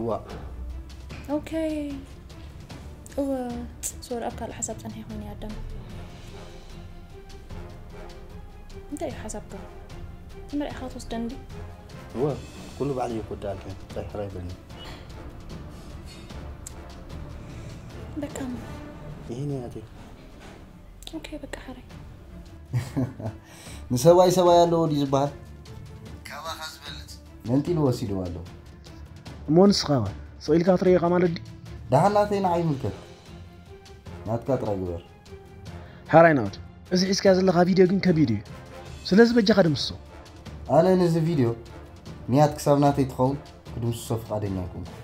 ዋ ኦኬ እወ ሶሪ ኣብ ካልእ ሓሳብ ጸኒሐ ኮይኑ ኣዳም እንታይ እዩ ሓሳብካ ትመርዒኻ ትወስደኒ ድዩ እወ ኩሉ ባዕሉ እዩ ክወዳእልካ ታይ ሕራይ በልኒ በቃ ይህን ያቴ ኦኬ በቃ ሓራይ ንሰብኣይ ሰብኣይ ኣለዎ ድዩ ዝበሃል ካባኻ ዝበልፅ መንጢሉ ወሲድዎ ኣሎ እሞ ንስኻ ኸ ስቕ ኢልካ ክትርእዮ ኢኻ ማለት ድዩ ደሓን ናተይ ንዓይ ይምልከት ናትካ ጥራይ ግበር ሓራይ ናውድ እዚ ሒዝካዮ ዘለኻ ቪድዮ ግን ከቢድ እዩ ስለዚ በጃኻ ድምስሶ ኣነ ነዚ ቪድዮ ንያት ክሳብ ናተይ ትኸውን ክድምስሶ ፍቓደኛ ኣይኮንኩ